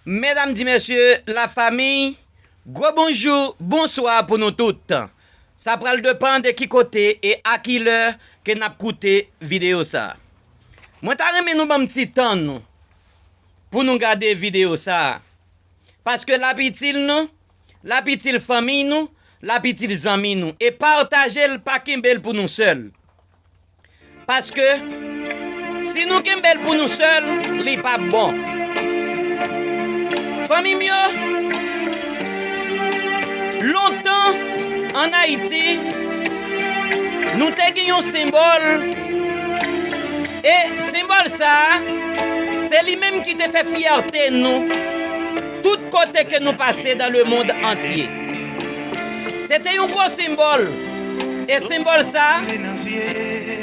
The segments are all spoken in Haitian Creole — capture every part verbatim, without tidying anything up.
Medam, di mesye, lafanmi, gwo bonjou, bonswa pou nou tout. Sa pral depann de ki kote e a ki lè ke n ap koute videyo sa a. Mwen ta renmen nou ban m ti tan nou pou nou gade videyo sa a. Paske l ap itil nou, l ap itil fanmiy nou, l ap itil zanmi nou. E pataje l, pa kenbe l pou nou sèl. Paske, si nou kenbe l pou nou sèl, li p ap bon. Fanmi m yo, lontan, ann Ayiti, nou te gen yon senbòl, e senbòl sa a, se li menm ki te fè fyète nou, tout kote ke nou pase dans le monde entier. Se te yon gwo senbòl. E senbòl sa a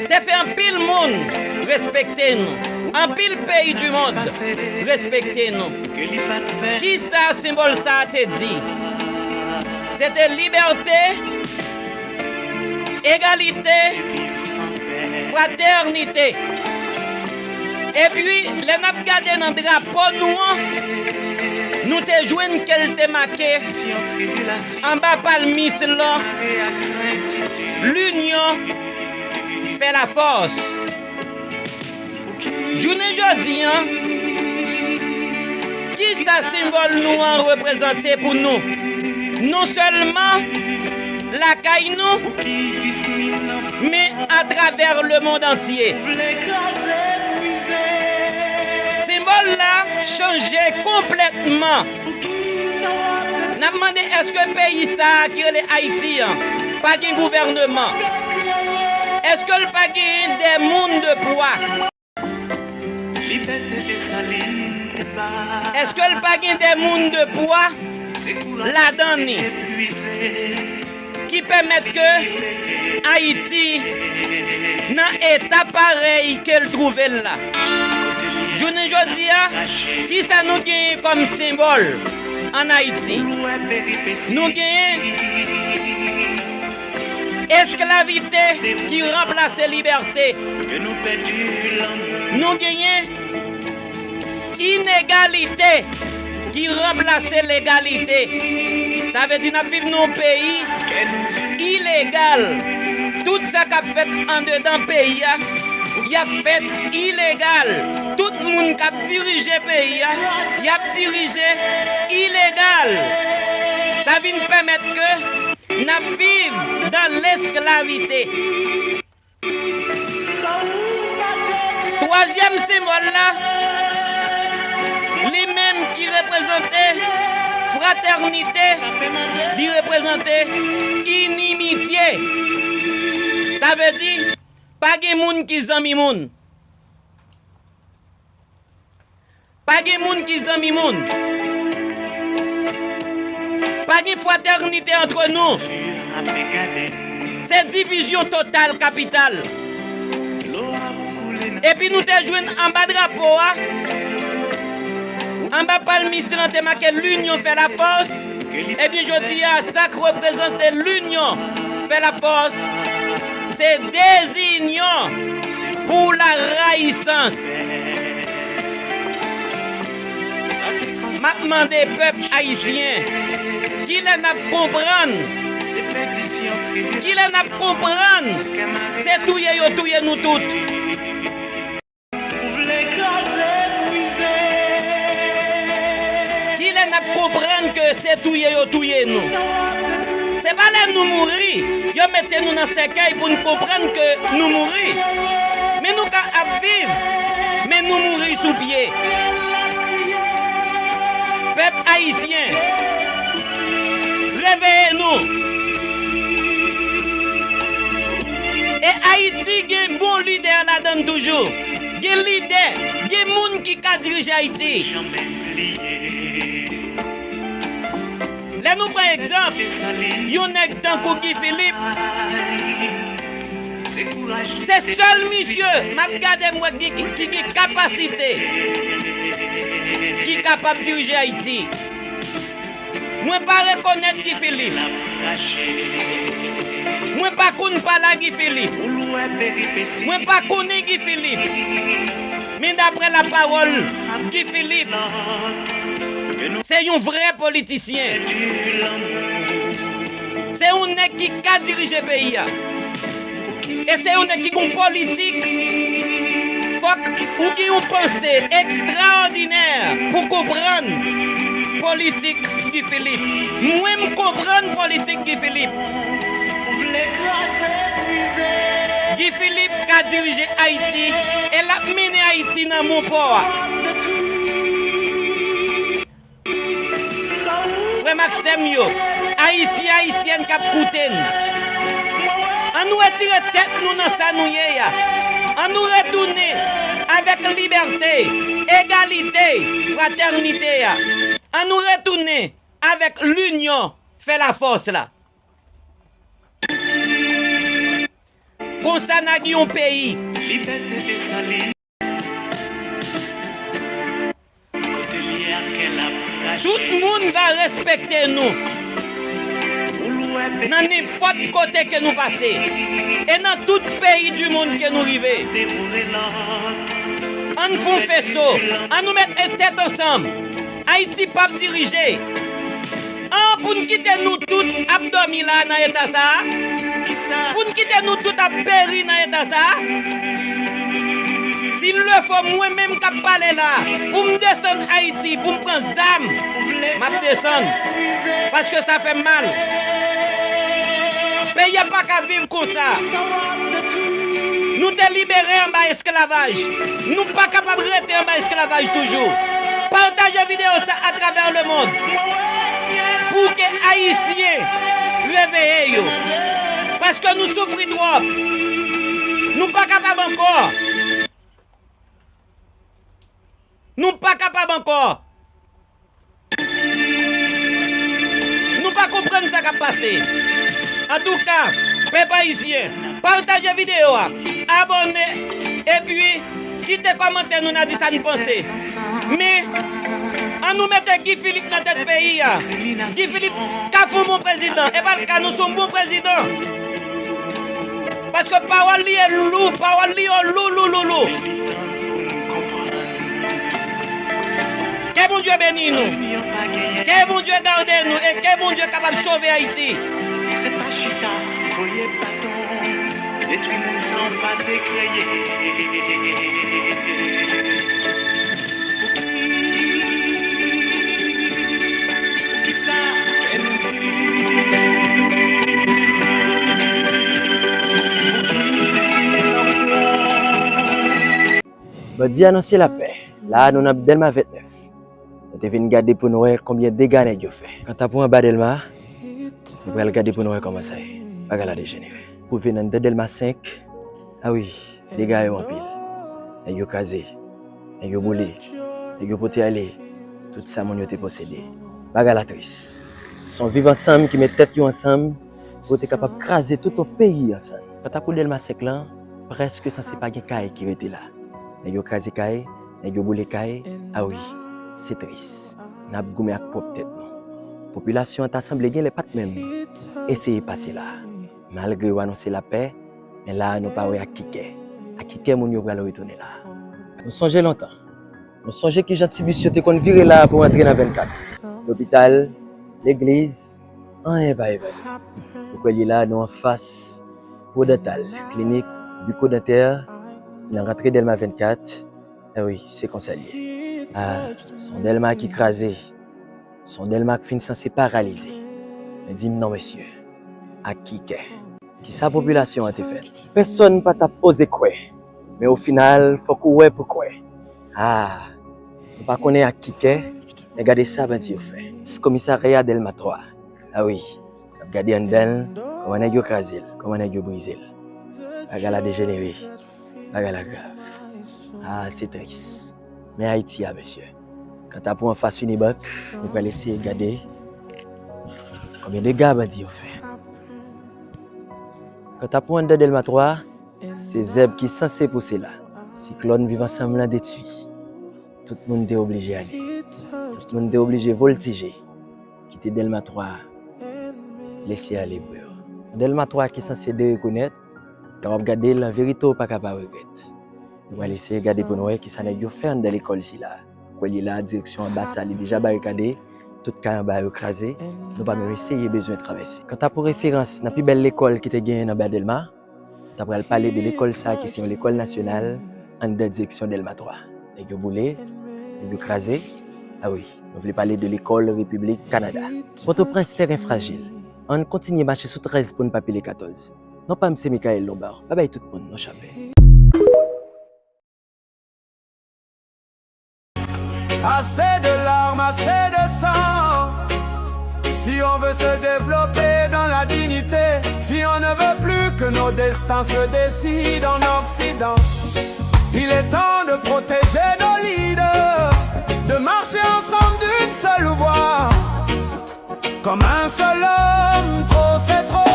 te fè anpil moun respekte nou. Anpil peyi di mond respekte nou. Kisa senbòl sa a te di? Se te libète, egalite, fratènite. Epi, lè n ap gade nan drapo nou an, nou te jwenn ke l te make anba palmis lan, linyon fè lafòs. Jounen jodi an, kisa senbòl nou an reprezante pou nou? Non sèlman lakay nou, men atravè lemonn antye. Senbòl la chanje konplètman. N ap mande, èske peyi sa a ki rele Ayiti an pa gen gouvèneman? Èske l pa gen de moun de pwa? Èske l pa gen de moun de pwa ladan li ki pèmèt ke Ayiti nan eta parèy ke l twouve l la? Jounen jodi a, kisa nou genyen kòm senbòl ann Ayiti? Nou genyen esklavite ki ranplase libète. Nou genyen inegalite ki ranplase legalite. Sa vle di n ap viv nan yon peyi ilegal. Tout sa k ap fèt andedan peyi a, y ap fèt ilegal. Tout moun k ap dirije peyi a, y ap dirije ilegal. Sa vin pèmèt ke n ap viv dan lesklavite. Twazyèm senbòl la, li menm ki reprezante fratènite, li reprezante inimitye. Sa vle di, pa gen moun ki zanmi moun. Pa gen moun ki zanmi moun. Pa gen fratènite antre nou. Se divizyon total kapital. Epi nou te jwenn anba drapo a, anba palmis lan te make linyon fè lafòs. Ebyen, jodi a, sa k reprezante linyon fè lafòs, se dezinyon pou larayisans. M ap mande pèp ayisyen, kilè n ap konprann? Kilè n ap konprann? Se touye yo touye nou tout. Kilè n ap konprann ke se touye yo touye nou? Se pa lè nou mouri, yo mete nou nan sèkèy pou n konprann ke nou mouri. Men nou ka ap viv, men nou mouri sou pye. Pèp ayisyen, reveye nou. E Ayiti gen bon lidè ladan l toujou. Gen lidè, gen moun ki ka dirije Ayiti. Lè nou pran egzanp, yon nèg tankou Guy Philippe, se sèl misye m ap gade m wè ki, ki, ki gen kapasite, ki kapab dirije Ayiti. Mwen pa rekonèt Guy Philippe. Mwen pa konn pale a Guy Philippe. Mwen pa konnen Guy Philippe. Men daprè lapawòl Guy Philippe, Se yon vrè politisyen. Se yon nèg ki ka dirije peyi a. E se yon nèg ki gon politik. Fòk ou gen yon panse ekstraòdinè pou konprann politik Guy Philippe. Mwen, m konprann politik Guy Philippe. Guy Philippe ka dirije Ayiti e l ap mennen Ayiti nan bon pò a. Frè m ak sè m yo, Ayisyen, Ayisyèn k ap koute n, ann nou retire tèt nou nan sa nou ye a. Ann nou retounen avèk libète, egalite, fratènite a. Ann nou retounen avèk linyon fè lafòs la. Konsa n a gen yon peyi. Tout moun va respekte nou nan nenpòt kote ke nou pase e nan tout peyi di mond ke nou rive. Ann fè yon feso, ann nou met tèt ansanm. Ayiti p ap dirije. An, pou n kite nou tout ap dòmi la nan eta sa a? Pou n kite nou tout ap peri nan eta sa a? S'il le faut, mwen menm k ap pale la, pou m desann Ayiti, pou m pran zam, m ap desann. Paske sa fè m mal. Peyi a pa ka viv konsa. Nou te libere anba esklavaj. Nou pa kapab rete anba esklavaj toujou. Pataje videyo sa atravè lemonn pou ke Ayisyen reveye yo. Paske nou soufri twòp. Nou pa kapab ankò. Nou pa kapab ankò. Nou pa konprann sa k ap pase. Antouka, pèp ayisyen, pataje videyo a, abòne, epi kite kòmantè nou, n a di sa n panse. Men, ann nou mete Guy Philippe nan tèt peyi a. Guy Philippe ka fè yon bon prezidan. E pa l ka, non, se yon bon prezidan. Paske pawòl li ye lou, pawòl li yo lou, lou, lou, lou. Ke Bondye beni nou. Ke Bondye gade nou e ke Bondye kapab sove Ayiti. Se pa chita, voye baton, detwi moun san pa te kreye. Poukisa fè nou di? Bandi anonse lapè. La a, nou nan Dèlma vennèf. Nou te vin gade pou n wè konbyen dega nèg yo fè. Kanta pou anba Dèlma, nou pral gade pou n wè kòman sa ye. Bagay la dejenere. Pou vin anndan Dèlma senk, a wi, dega yo anpil. Nèg yo kraze, nèg yo boule, nèg yo pote ale tout sa moun yo te posede. Bagay la tris. Se yon viv ansanm ki met tèt yo ansanm pou yo te kapab kraze tout yon peyi ansanm. Kanta pou Dèlma senk lan, prèske sanse pa gen kay ki rete la. Nèg yo kraze kay, nèg yo boule kay, a wi, se tris. N ap goumen ak pwòp tèt nou. Popilasyon an ta sanble genlè pa t menm eseye pase la. Malgre yo anonse lapè, men la a nou pa wè ak ki kè. Ak ki kè moun yo pral retounen la a. Nou sonje lontan. Nou sonje kijan ti bis yo te konn vire la a pou antre nan vennkat. Lopital, legliz, anyen pa evalye. Ou kwè li la, nou anfas Pwodantal, klinik bikodantè, nan rantre Dèlma vennkat. A wi, se konsa l ye. A, se yon Dèlma ki kraze. Se yon Dèlma k fin sanse paralize. Men di m non, mesye, ak ki kè? Kisa popilasyon an te fè? Pèsonn pa t ap oze kwè. Men o final, fòk ou wè pou kwè. A, nou pa konnen ak ki kè, men gade sa bandi yo fè. Komisarya Dèlma twa. A wi, n ap gade anndan l, kòman nèg yo kraze l, kòman nèg yo brize l. Bagay la dejenere, bagay la grav. A, se tris. Men Ayiti a, mesye. Kanta pou anfas Unibank, nou pral eseye gade konbyen dega bandi yo fè. Kanta pou anndan Dèlma twa, se zèb ki sanse pouse la. Siklòn Viv Ansanm lan detwi. Tout moun te oblije ale. Tout moun te oblije vòltije. Kite Dèlma twa, lese ale pou yo. Dèlma twa ki sanse derekonèt, lè w ap gade l, an verite w pa ka pa regrèt. Nou pral eseye gade pou nou wè kisa nèg yo fè anndan lekòl sila. Kwè li la, direksyon anba sa, li deja barikade. Tout kay anba yo kraze. Nou pa menm eseye bezwen travèse. Kanta pou referans, nan pi bèl lekòl ki te genyen nan Ba Dèlma, ta pral pale de lekòl sa ki se yon lekòl nasyonal anndan direksyon Dèlma twa. Nèg yo boule, nèg yo kraze. A wi, nou vle pale de lekòl Repiblik Kanada. Pòtoprens, tèren frajil. Ann kontinye mache sou trèz pou n pa pile katòz. Non pa m se Michael Lombard. Babay tout moun, non chapè. Assez de larmes, assez de sang. Si on veut se développer dans la dignité, si on ne veut plus que nos destins se décident en Occident, il est temps de protéger nos leaders, de marcher ensemble d'une seule voix. Comme un seul homme, trop c'est trop.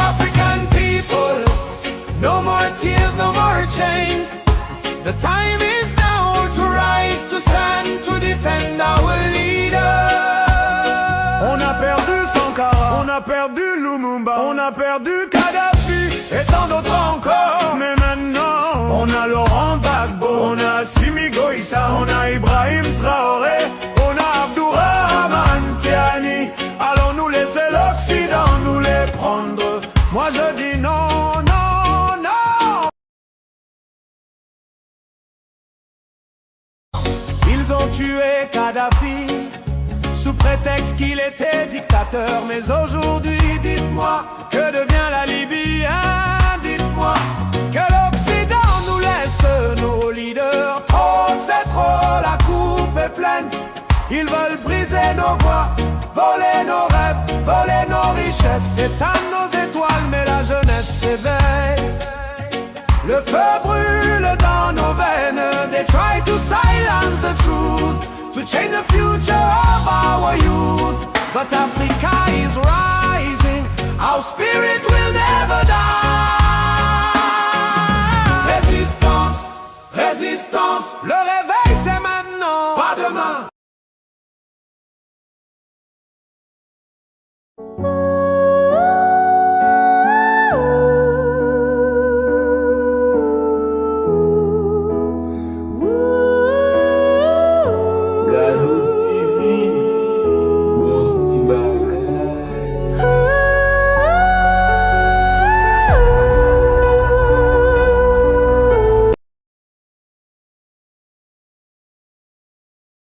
African people, no more tears, no more chains. The time is now to rise, to stand, to defend our leader. On a perdu Sankara, on a perdu Lumumba, on a perdu Kadhafi et tant d'autres encore. Mais maintenant, on a Laurent Gbagbo, on a Assimi Goïta, on a Ibrahim Traoré, on a Abdourahamane Tiani. Allons-nous laisser l'Occident nous les prendre? Moi je dis non, non, non. Ils ont tué Kadhafi sous prétexte qu'il était dictateur. Mais aujourd'hui, dites-moi, que devient la Libye, hein? Dites-moi, que l'Occident nous laisse nos leaders. Trop, c'est trop, la coupe est pleine. Ils veulent briser nos voies, voler nos rêves, voler nos richesses, éteindre nos étoiles, mais la jeunesse s'éveille. Le feu brûle dans nos veines. They try to silence the truth, to change the future of our youth. But Africa is rising. Our spirit will never die.